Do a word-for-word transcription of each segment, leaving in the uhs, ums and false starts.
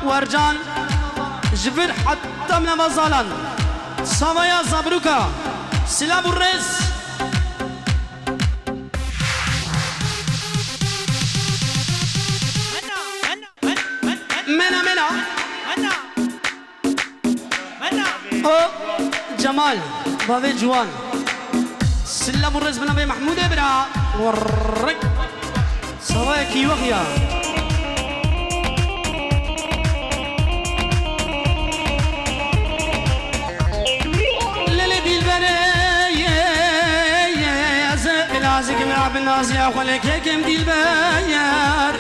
Wercan, ji vir heta min ava zalan. Savaya Zabruka. Silav û rêz. Mena, mena. O Cemal, bavê ciwan. Silav û rêz bi navê Mehmûdê bira. Werrek. Savayekî wexiya. Lelê dîlberê, ye, ye, ye, ez ê bi nazik me, bi naziya xwe lê kekim dîlber.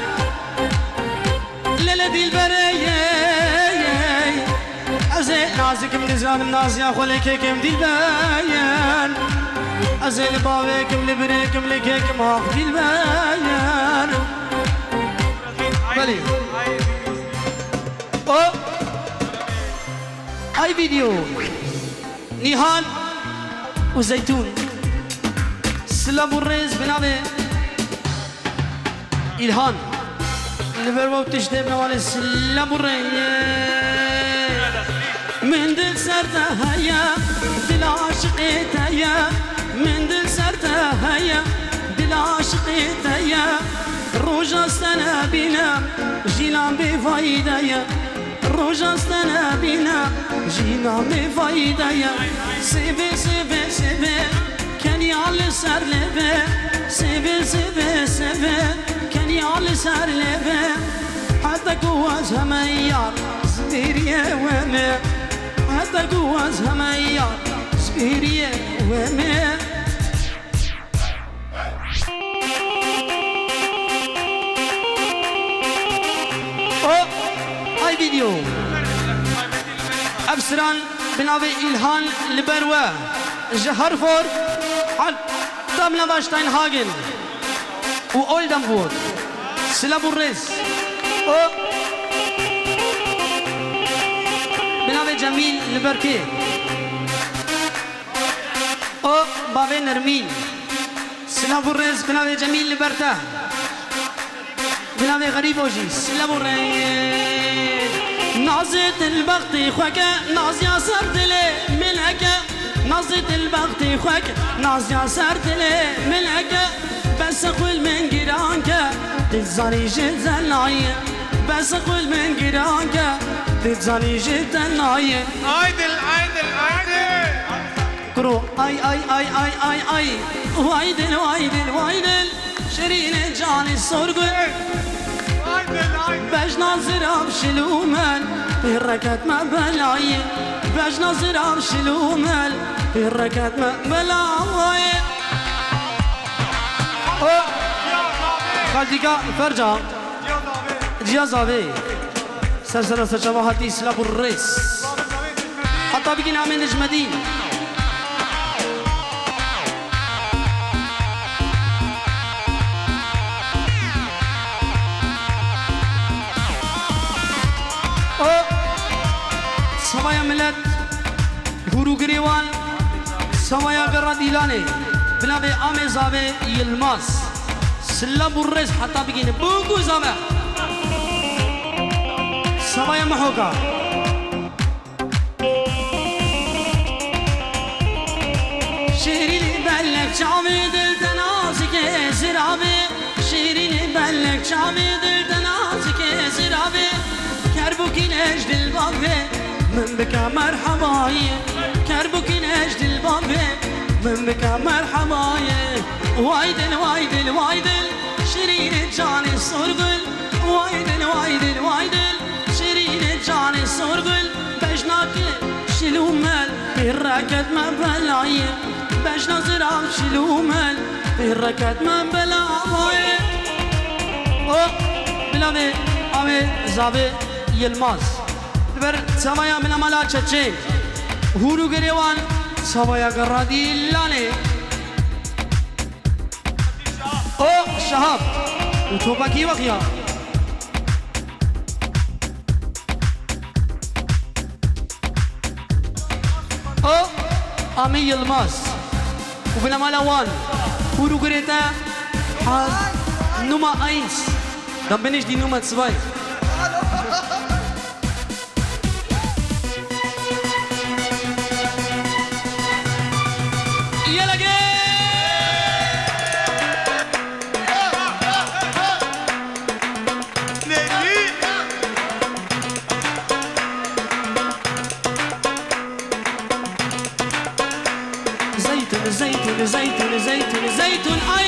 Lele dîlberê, ye, ye. Ez ê nazikim, nizanim naziya xwe lê kekim dîlber. Ez ê li bavêkim, li birêkim, li kekim ax dîlber. Belê. O. Ay video. Nîhan û Zeytûn. Silav û rêz bi navê Îlhan. Li ber we tiştê bi navê silav û rêz. Min dil ser te heye, dil aşiqê te ye. Min dil ser te heye, dil aşiqê te ye. Roja te nebîne, jinan bêfayde ye. Roja te nebîne, jinan bêfayde ye. Sêvê, sêvê, sêvê, keniya li ser lêvê. Sêvê, sêvê, sêvê, keniya li ser lêvê. Heta ku ez heme yar, zibêriyê wê me. Heta ku ez heme yar, zibêriyê wê me. O, ay video. Ev siran bi navê Îlhan li ber we. Ji Herford heta Steinhagen û Oldenburg. Silav û rêz. O, bi navê Cemîl li ber kê. O, bavê Nermîn. Silav û rêz bi navê Cemîl li ber te. Bi navê Xerîbo jî silav û rêz. Nazê til bextê xwe ke, naziya ser dilê min eke. Nazê til bextê xwe ke, naziya ser dilê min eke. Bes xwil min giran ke, dizanî ji te nayê. Bes xwil min giran ke, dizanî ji te nayê. Aydil, aydil, aydil. Kuro, ay, ay, ay, ay, ay, ay. Way dil, way dil, way dil. Şirînê canê Sorgul. Bejna zirav şilûmel, pê reket me belayê. Bejna zirav şilûmel, pê reket me belayê. O, Xaldîka Ferca. Ciya Zavê. Ser sera ser çava hatî silav û rêz. Heta bigîn amê Necmedîn. O, savaya milet. Hûr û girê wan, savaya gera dîlanê, bi navê Amê Zavê Yilmaz. Silav û rêz heta bigîne. Bûk û zave. Savaya Mihoka. Şêrînê belek çavê dil te nazikê ziravê. Şîrînê belek çavê dil te nazikê ziravê. Kerbûkî lej dil bavê, min bike merhebayê. Kerbûkî lej dil bavê, min bike merhebayê. Way dil, way dil, way dil, şirînê canê Sorgul. Way dil, way dil, way dil, şirînê canê Sorgul. Bejnakî şilûmel, pê reket me belayê. Bejna zirav şilûmel, pê reket me belayê. O, bila vê, avê zavê Yilmaz. Li ber çavaya min a mala Çeçê. Hûr û girê wan, çavaya Geradîlanê. O, Şehab. Û topekî wexiya. O, Amî Yilmaz. Û bilemala wan. Hûr û gurê te. Ha, Nummer eins. Dann bin ich die Nummer zwei. Zeytûn, zeytûn, zeytûn, ay!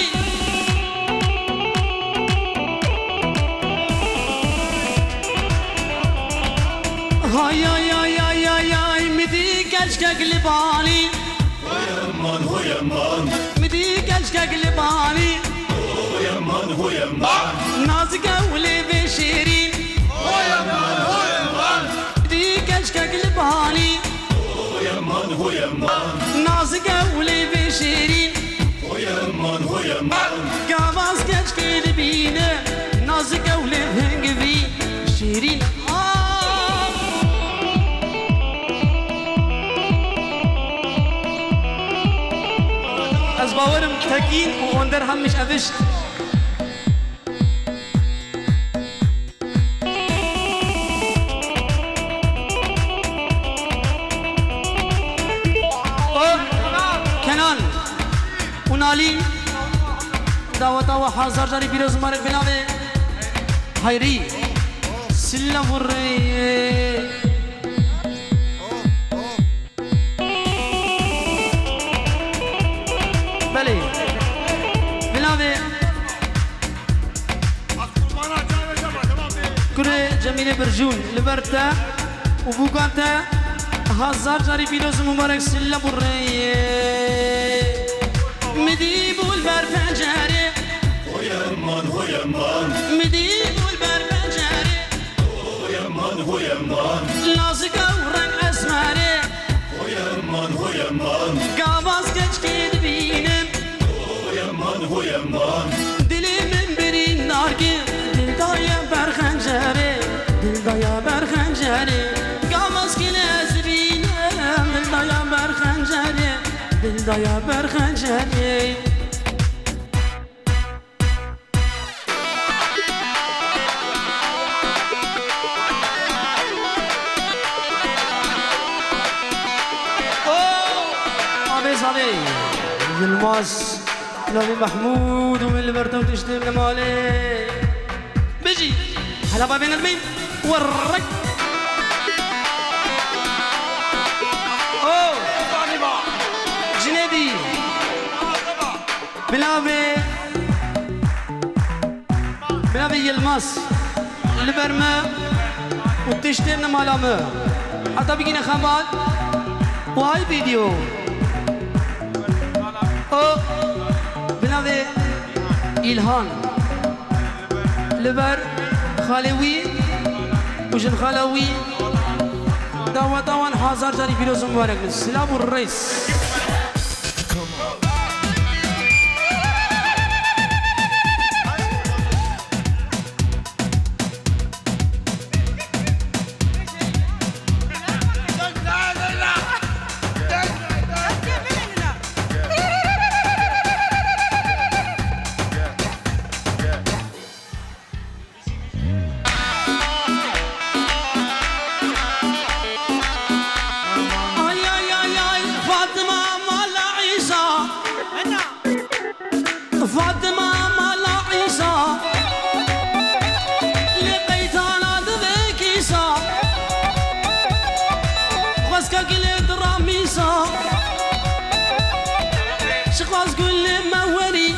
Hay, ay, ay, ay, ay, ay, min dî keçkek li balî. Hoy aman, hoy aman. Min dî keçkek li balî. Hoy aman, hoy aman. Nazik e û lê vê şêrîn. Hoy aman, hoy aman. Min dî keçkek li balî. Hoy aman, hoy aman. Nazik e û lê vê şêrîn. Hoy aman, hoy aman. Gavaz keçkê dibîne, nazik e û lê hingivî şêrîn. Ah! Ez bawerim Tekîn û Onder hemîş ev iş. O Kenan û Nalîn, daweta we hazar carî pîroz û mibarek bi navê Hayrî. Silla vurrê. Belê. Bi navê Kurê Cemîlê Bircûn li ber te û bûka te hazar carî pîroz û mibarek silla burrê. Midî bû li ber pencerê. Hoy aman, hoy aman. Midî bû li ber pencerê. Hoy aman, hoy aman. Nazik e û reng esmerê. Hoy aman, hoy aman. Gavaz keçkê dibînim. Hoy aman, hoy aman. Dilê min birîndar kir. Dil daye ber xencerê. Dil daye ber xencerê. Gavaz kile ez dibînim. Dil daye ber xencerê. Dil daye ber xencerê. Avê zavê Yilmaz, navê Mehmûd û min li ber te û tiştê li malê. Bijî. Hela bavê nirmîn. Werrek. Oh. Cinêdî. Bi navê, bi navê Yilmaz li ber me û tiştê ne mala me. Heta bigîne xebat û hay vîdeo. O bi navê Îlhan. Li ber xalê wî û jinxala wî daweta wan hazar carî pîroz û mibarek bin. Silav û rêz. Ay, ay, ay, ay, Fatima mala Îsa. Fatima mala Îsa. Li qeytana divê kîsa. Xwezka gilê dira mîsa. Şixwaz gulê me werî.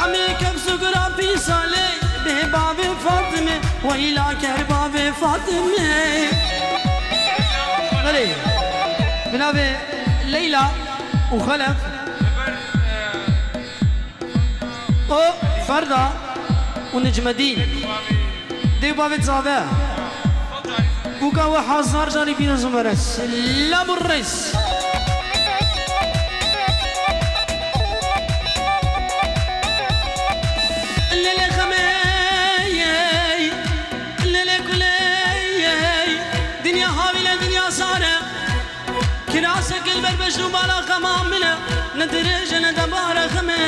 Emê kevs û gura pîsa lê. Bê bavê Fatime. Weyla ker bavê Fatime. Belê. Bi navê Leyla û Xelef. O Ferda û Necmedîn. Dê bavê zave. Bûka we hazar carî pîroz û mere. Silav û rêz. Lele xemê yey, lele kulê yey. Dinya havîle, dinya sare. Kirasek li ber beşnû bala xema min e, ne dirêj e, ne debare xemê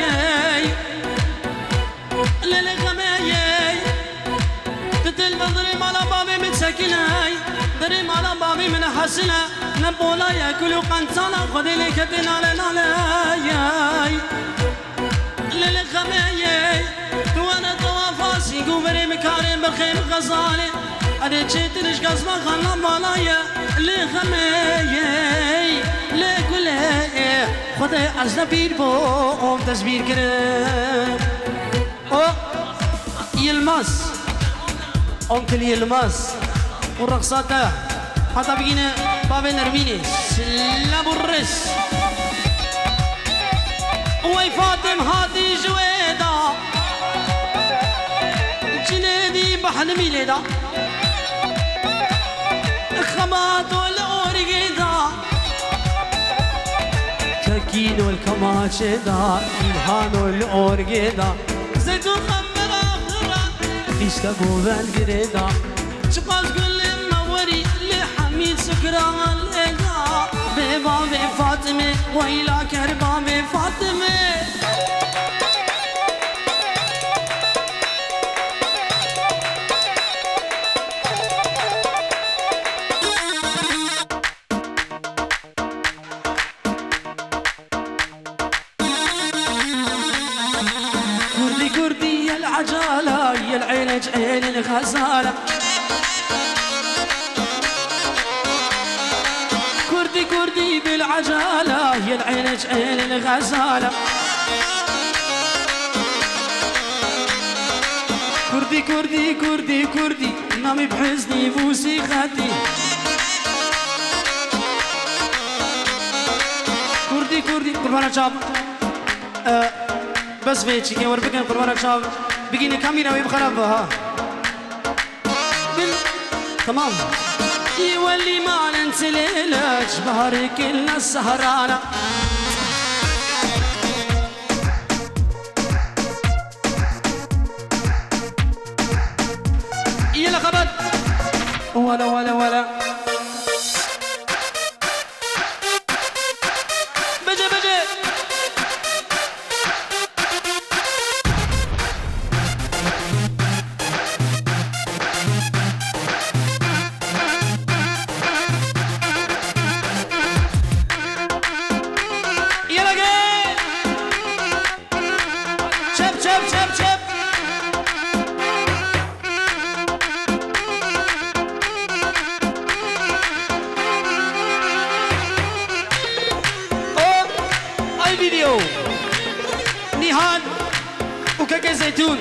yey. Lele xemê yey. Ti dil bi dirê mala bavê min sekine, dirê mala bavê min hesine, ne bola ye kul û qentsala Xwedê lê ketê nale nale yey. Lele xemê yey, tu were tewafasî, ku verê min karê birxê min xezalê. Erê çêtir ji kesma xana mala ye, lê xemê yey, lê gulê. Xwedê ez ne pîr bûm, dest bîr kirim. O Yilmaz, Onkel Yilmaz û rexsa te heta bigîne bavê Nermînê. Silav û rêz. Wey Fatim hatî ji wê da, Cinêdî behnimî lê da. Xemato li orgê da. Kekîno li kemaçê da, Îlhano li orgê da. Zeytûn xember axira, xîşte bo vengirê da. Çiqas gulê me werî, lê hemî sukra lê da. Bê bavê Fatimê, weyla ker bavê Fatimê. Kurdî, kurdî, yel ecala, yel êlec, êlin xezala. Kurdî, kurdî, bil ecala, yel êlec, êlin xezala. Kurdî, kurdî, kurdî, kurdî, namî bi hiznî vûsî xetî. Kurdî, kurdî, qurbana çav. E, bes vê çîkê wer bikin, qurbana çav. Bigîne kamîra wê bi xerab be, ha. Bil-, tamam. Î welî malen çilêleç, baharê kil ne sehrana. Yela xebat. Wala, wala, wala. Bece, bece. Yela ge. Çep, çep, çep, çep. O, ay video. Nîhal û kekê Zeytûn.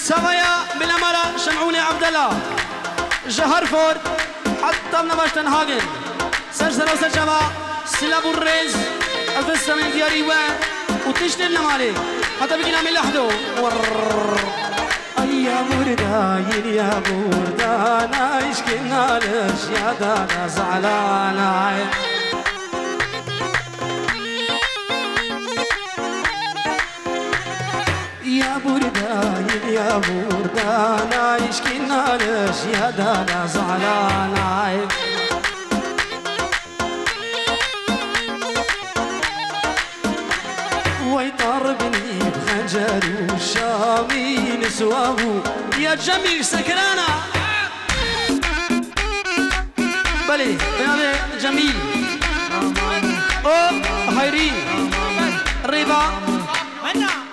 Savaya bila mala Şemûnê Abdela. Ji Herford heta Navaştenhagen. Ser sera ser çava, silav û rêz, ez dest samên diyarî we û tiştên nemalê. Heta bigîna me lehdo. Ay ya burada, yil ya burada, naişkin alış ya da da zalana. Ya burada, ya burada, naişkin alış ya da da zalana. Wey tar binî bi xencer û şamî niswa bû. Ya Cemîl Sekrana. Belê, bi navê Cemîl. O Hayrî. Rêba.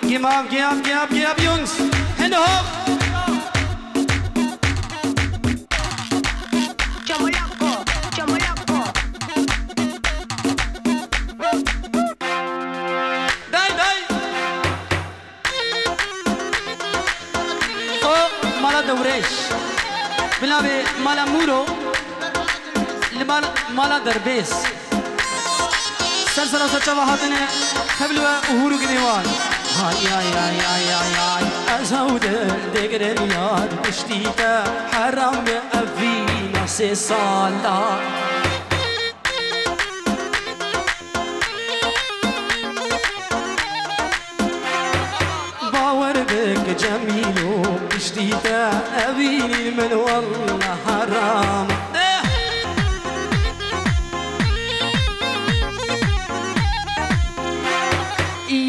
Gimav, giyav, giyav, giyav, Jungs. Hände hoch. Dai, dai. O mala Dewrêş. Bi navê mala Mûro. Li mal, mala Derbês. Ser sera ser çava hatine, tevli we û hûr û ginê wan. Hay, hay, hay, hay, hay, hay. Ez hewdil digirim yar, piştî te heram bi evîna sê sala. Bawer bike Cemîlo, piştî te evînî min wallah heram.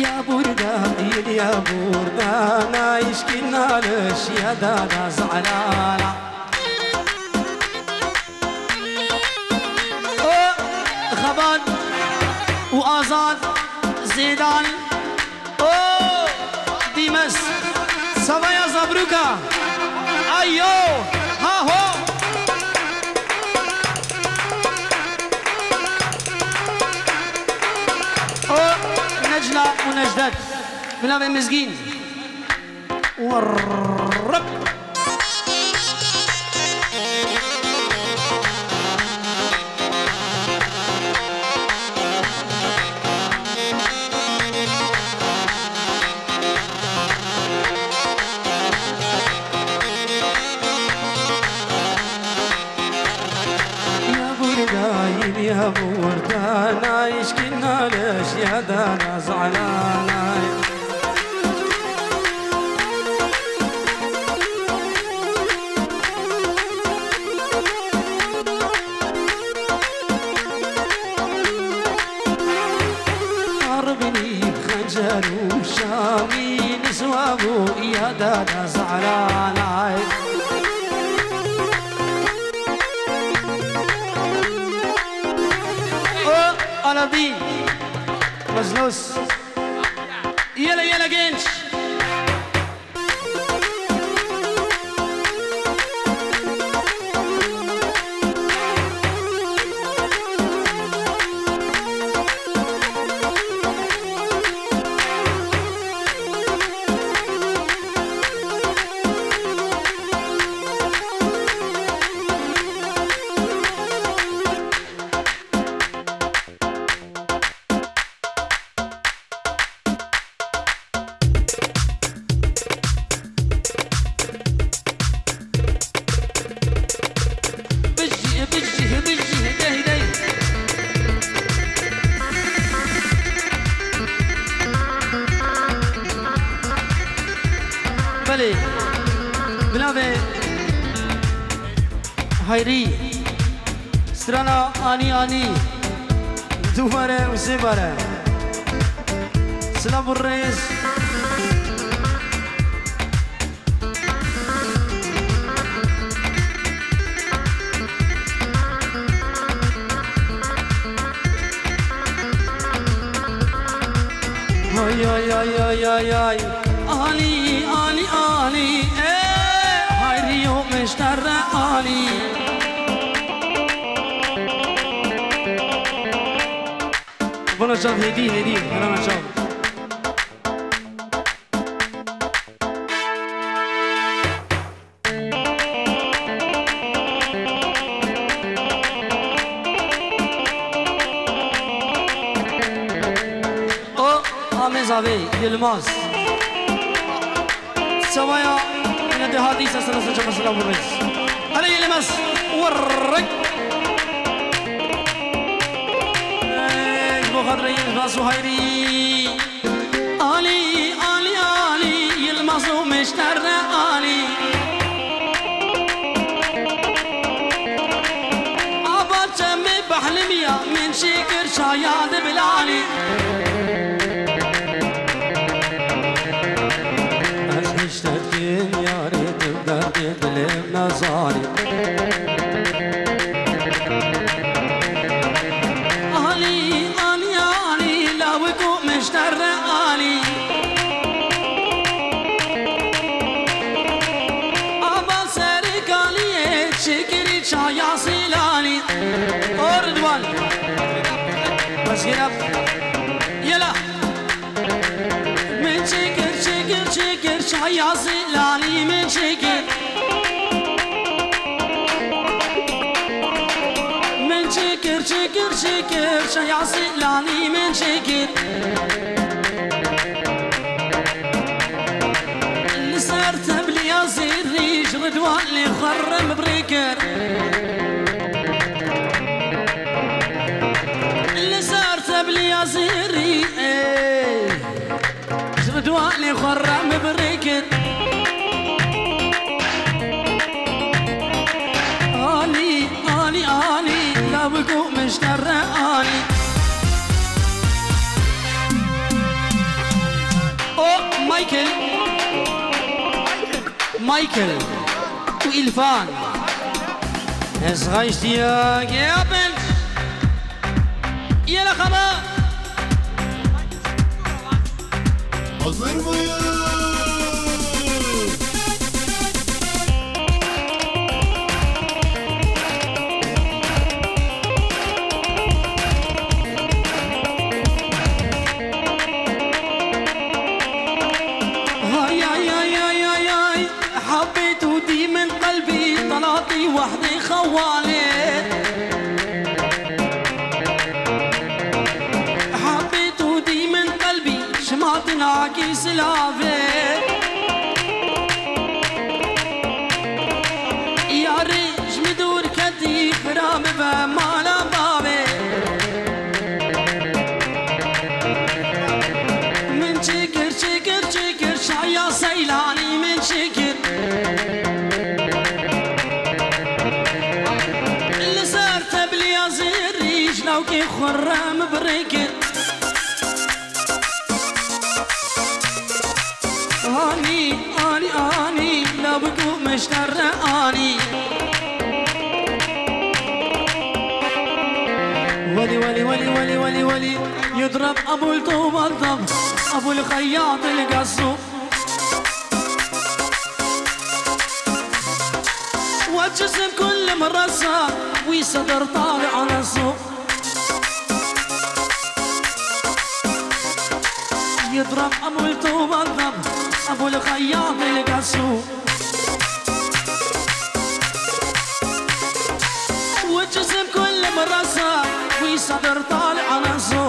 Ya burada, ya burada, naişkin alış ya da da zalala. O Xebat û Azad Zêdan. O Dîmes. Savaya Zabrûka. Ayo. Ha ho. O Milavê Mizgîn. Werrek. يا بردايم يا بردانا، يشكي النالش يا دانا زعلانا. ضربني بخنجر وشامي نسوابو يا دادا زعلاناي. O Aladî Mezlûs. Yele yele genç. Bijî, bijî, bijî, dey, dey. Belê, bi navê Hayrî. Strana anî anî. Du bare û sê bare. Silav û rêz. Ay, ay, ay, ay, ay, ay. Alî, alî, alî. Ey, Hayrî yo meştere alî. Bana çav hêdî, hêdî. Bana çav. O Amê Zavê, Yilmaz. Çawaya yine de hatî sesine sıçama silav û rêz. Hele Yilmaz, wırrık. Ey, bu kadar Yilmaz û Hayrî. Alî, alî, alî, Yilmaz û Meşterde alî. Ava çemê behlimiya min çêkir çaya di bilalî. Ez hiştet kim yarê tu derdê dilê min nezanî. Alî, alî, alî, lawik û meştere alî. Ava serê kaliyê çêkirî çaya sîlanî. O Ridwan. Başgêra. Yela. Min çêkir, çêkir, çêkir, çaya Zîlanî min çêkir. Min çêkir, çêkir, çêkir, çaya Zîlanî min çêkir. Li ser tevliya zêrî ji Ridwanê xwe re min birê kir. Li ser tevliya zêrî, ê, ji Ridwanê xwe re min birê kir. Alî, alî, alî, lawik û meştere alî. O Michael. Michael û Îlfan. Ez xaştiya geyabin. Yela xaba. Hazır mıyız? Xewalê hebê tu dî min qelbî, şima dinakî silavê. Yarê ji min dûr ketî, xira bibe mala bavê. Min çi kir, çi kir, çi kir, şaya seylanî min çi kir. Li ser tebliya zêrî ji lawkê xurrem birê kir. Anî, anî, anî, lawik û meşter re anî. Welî, welî, welî, welî, welî, welî. Yudrab Abul Tuwaldab, Abul Xeyyat el Gasu. والجسم كل مرة صار، ويصدر طالع نصه. يضرب أبو التوبة الضب، أبو الخياط القصو. والجسم كل مرة صار، ويصدر طالع نصه.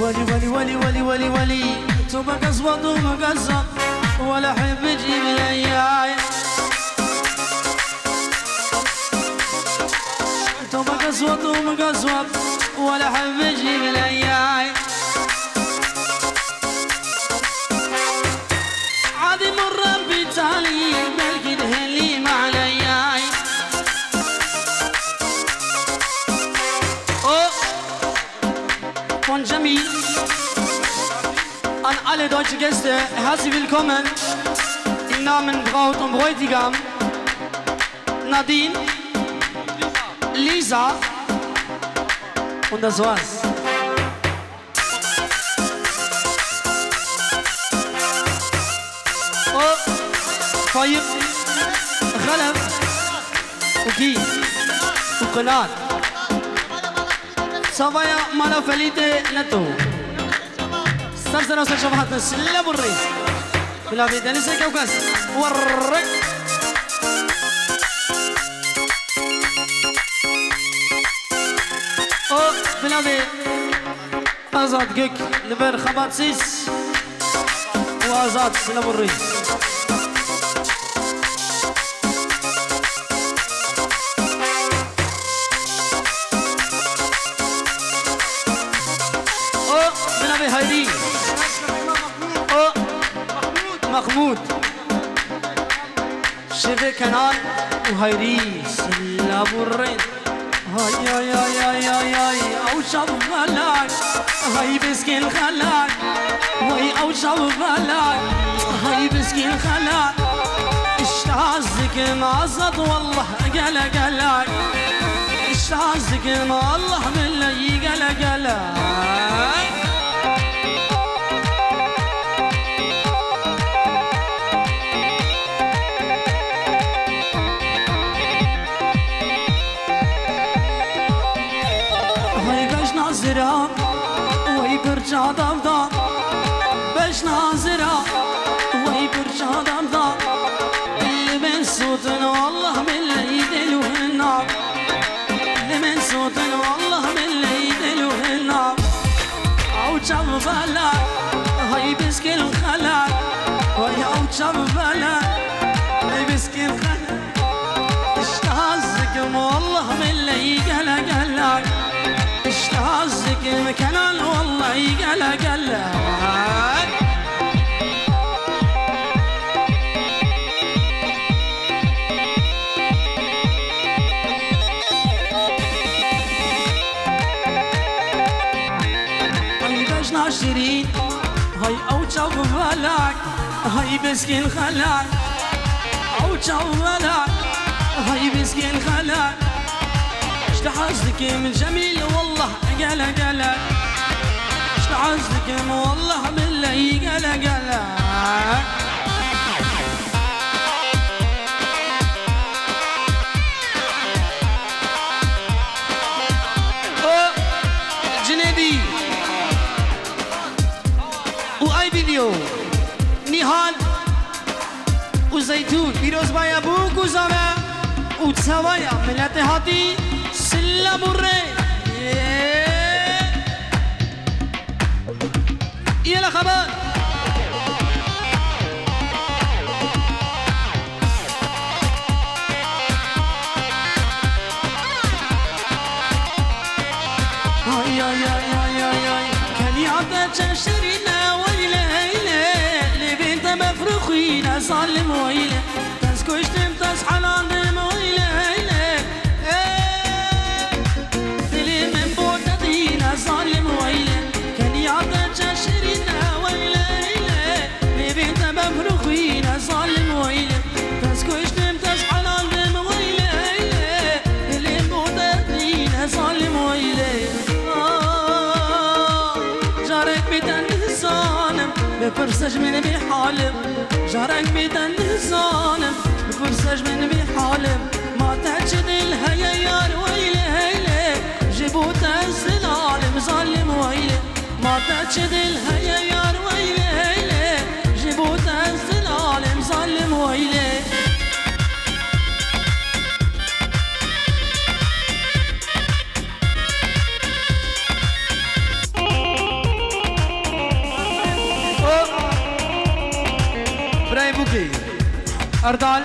ولي، ولي، ولي، ولي، ولي، ولي. توبة قصوى، توبة قصوى. ولا حب جيب لياي. توبة قصوى، توبة قصوى. ولا حب جيب لياي. عادي مرة بتالي، بلكي تهلي ما علياي. Oh, von Jamil an alle deutsche Gäste, herzlich willkommen im Namen Braut und Bräutigam, Nadine, Lisa und das war's. O Fayik, Xelef û kî û Qinat. Savaya mala Felîtê Neto. Ser sera ser şefahatin sile burrî. Bila vê denizê kewkes. Warrek. O bila vê Azad Gök li ber Xebat Sîs û Azad Silaburrî. O bi navê Hayrî. O Mexmûd. Şevê Kenan û Hayrî Silaburrî. Hay, hay, hay, hay, hay, hay, ew çav xelak, hay biskîl xelak, hay ew çav xelak, hay biskîl xelak. Îştihaz dikim Azad, wallah gele gelek. Îştihaz dikim, wallah billahi gele gelek. Hay bejna zira, wey birca davda. Bejna zira, wey birca davda. Li min sotin, wallah billahi dil û hinna. Li min sotin, wallah billahi dil û hinna. Ew çav xelak, hay biskîl xelak. Hay ew çav xelak, hay biskîl xelak. Îştihaz dikim, wallah billahi gele gelek. Îştihaz dikim Kenan, wallahi gele gelek. Hay bejna şirîn, hay ew çav xelak. Hay biskîl xelak, ew çav xelak, hay biskîl xelak. Îştihaz dikim Cemîl, wallah gele gelek. Îştihaz dikim, wallah billahi gele gelek. Zeytûn, pîrozbaya bûk û zave û çawaya miletê hatî, silav û rê. Yela xebat. Ay, ay, ay, ay, ay, ay. Keniya te çend şirîn e, weyle, heyle. Lêvên te befr û xwîn e, zalim, weyle. Te ez kuştim, te ez helandim, weyle, heyle. Ê, dilê min bo te dîn e, zalim, weyle. Keniya te çend şirîn e, weyle, heyle. Lêvên te befr û xwîn e, zalim, weyle. Te ez kuştim, te ez helandim, weyle, heyle. Dilê min bo te dîn e, zalim, weyle. Ah, carek bê te nizanim, bipirse ji min bê halim. Carek bê te nizanim, bipirse ji min bê halim. Ma te çi dil heye yar, weyle, heyle. Ji bo te ez zilalim, zalim, weyle. Ma te çi dil heye yar, weyle, heyle. Ji bo te ez zilalim, zalim, weyle. Birayê Bûkê, Erdal,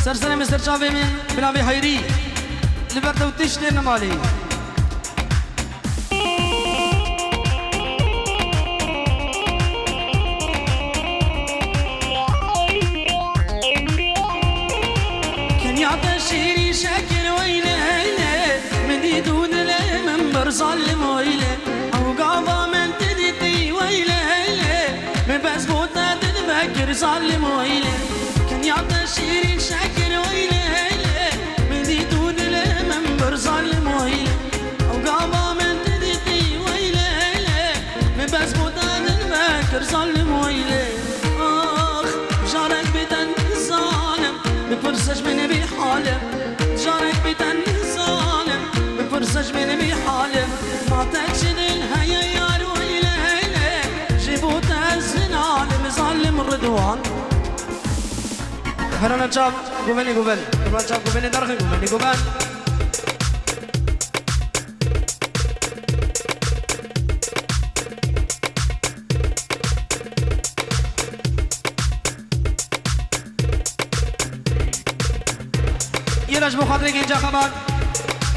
ser serê min, ser çavê min, bi navê Heyrî, li ber te û tiştê nimalî. Keniya te şîrî şekir weyle heyle, min dît û dilê min bir zalim weyle. Ew gava min te dîtî weyle heyle, min bes bo te dil vekir zalim weyle. Keniya te şîrî şekir weyle heyle, min dît û dilê min bir zalim weyle. Ew gava min te dîtî weyle heyle, min bes bo te dil vekir zalim weyle. Ax, carek bê te nizanim, bipirse ji min bê halim. Carek bê te nizanim, bipirse ji min bê halim. Ma te çi dil heye yar weyle heyle, ji bo te ez zilalim, zalim Ridwan. Herana çav guvenê guven. Herana çav guvenê derxin guvenê guven. Yê re ji bo xatirê genca xeban.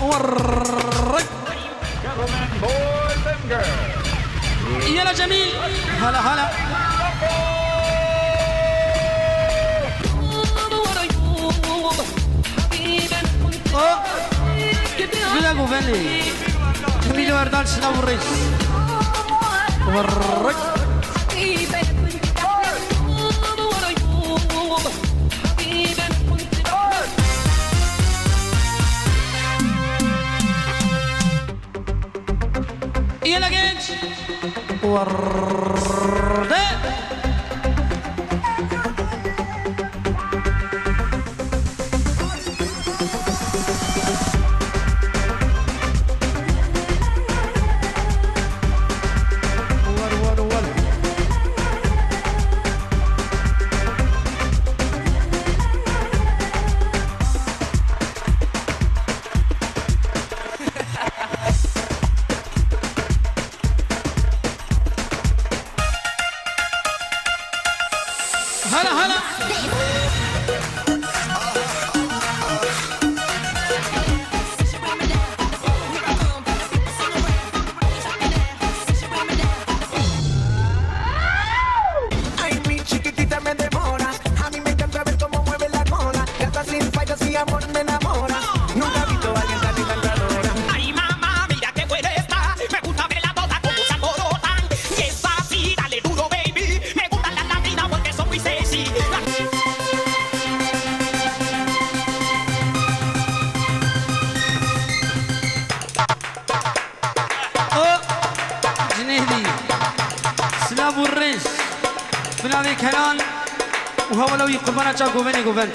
Werrek. Yela Cemîl. Hala, hala. Oh. Bila guvenê. Cemîl û Erdal, silav û rêz. Werrek. Yela genç. Warde. War, war, war. Hala, hala. Ay, mi chiquitita me devora. A mí me encanta ver cómo mueve la cola. Gata sin fallas, mi amor me enamora. Nunca he visto a alguien tan encantadora. Ay, mamá, mira qué buena está. Me gusta verla toda como se alborotan. Y es así, dale duro, baby. Me gustan las latinas porque son muy sexy. La O Cinêdî, silav û rêz. Bi navê Kenan û hewala wî qurbana çav govenê goven.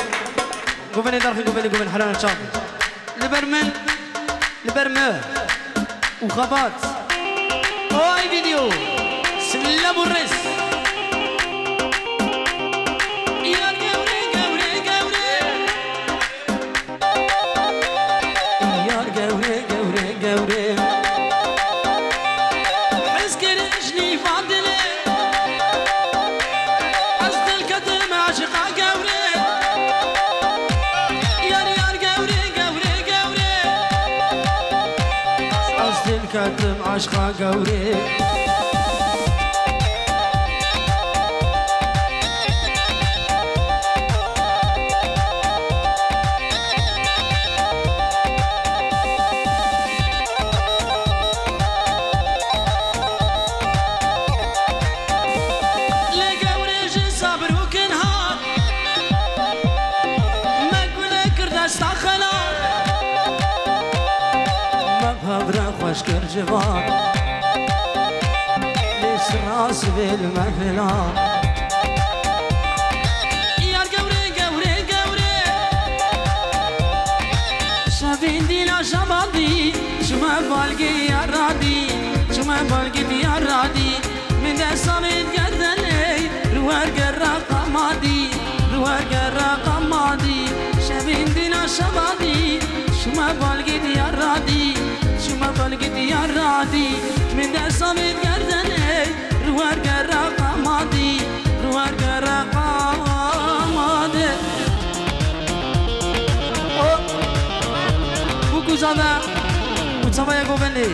Govenê derxê govenê goven, helana çav. Li ber min, li ber me û xebat. Oy video, silav û rêz. Ketim aşqa gewrê. Lê gewrê ji sabir û kin hat. Me gule kir desta xelat. Me hevre xweş kir civan. Lê sira sivê li me hela. Yar gewrê, gewrê, gewrê. Şevîn dîna şevan dî. Çime balgê yar radî. Çime balgê diyar radî. Min dest avêt gerdenê, ruwer gerra qamadî, ruwer gerra qamadî. Şevîn dîna şemadî, şima balgê diyar radî, şima balgê diyar radî. Min dest avêt gerdenê, ruwer gerra qamadî, ruwer gerra qamadî. O, bu kuzada, bu çavaya govende.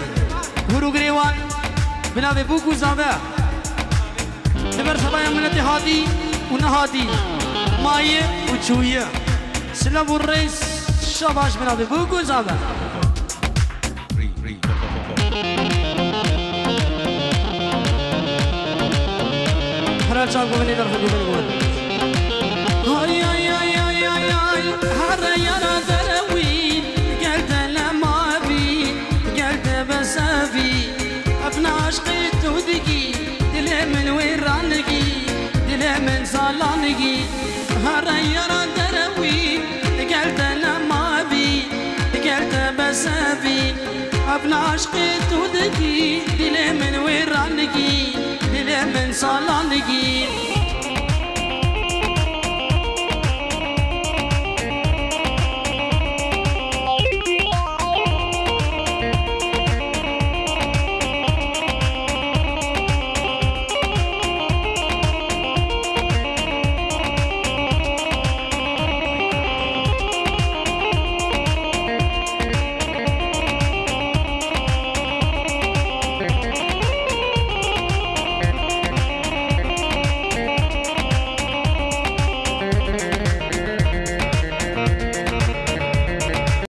Hûr û girê wan bi navê bûk û zave. Li ber sevaya miletê hatî û nehatî, maye û çûye. Silav û rêz, şabaş bi navê bûk û zave. Hera çav guvenê derxwe guvenê guven. Ay, ay, ay, ay, ay, ay, here yara derewî, gel te nema bî, gel te besevî. Evna aşqê tu digî, dilê min wê ranigî, dilê min zalanigî. Here yara derewî, gel te nema bî, gel te besevî. Evna aşqê tu digî, dilê min wê ranigî, dilê min zalanigî.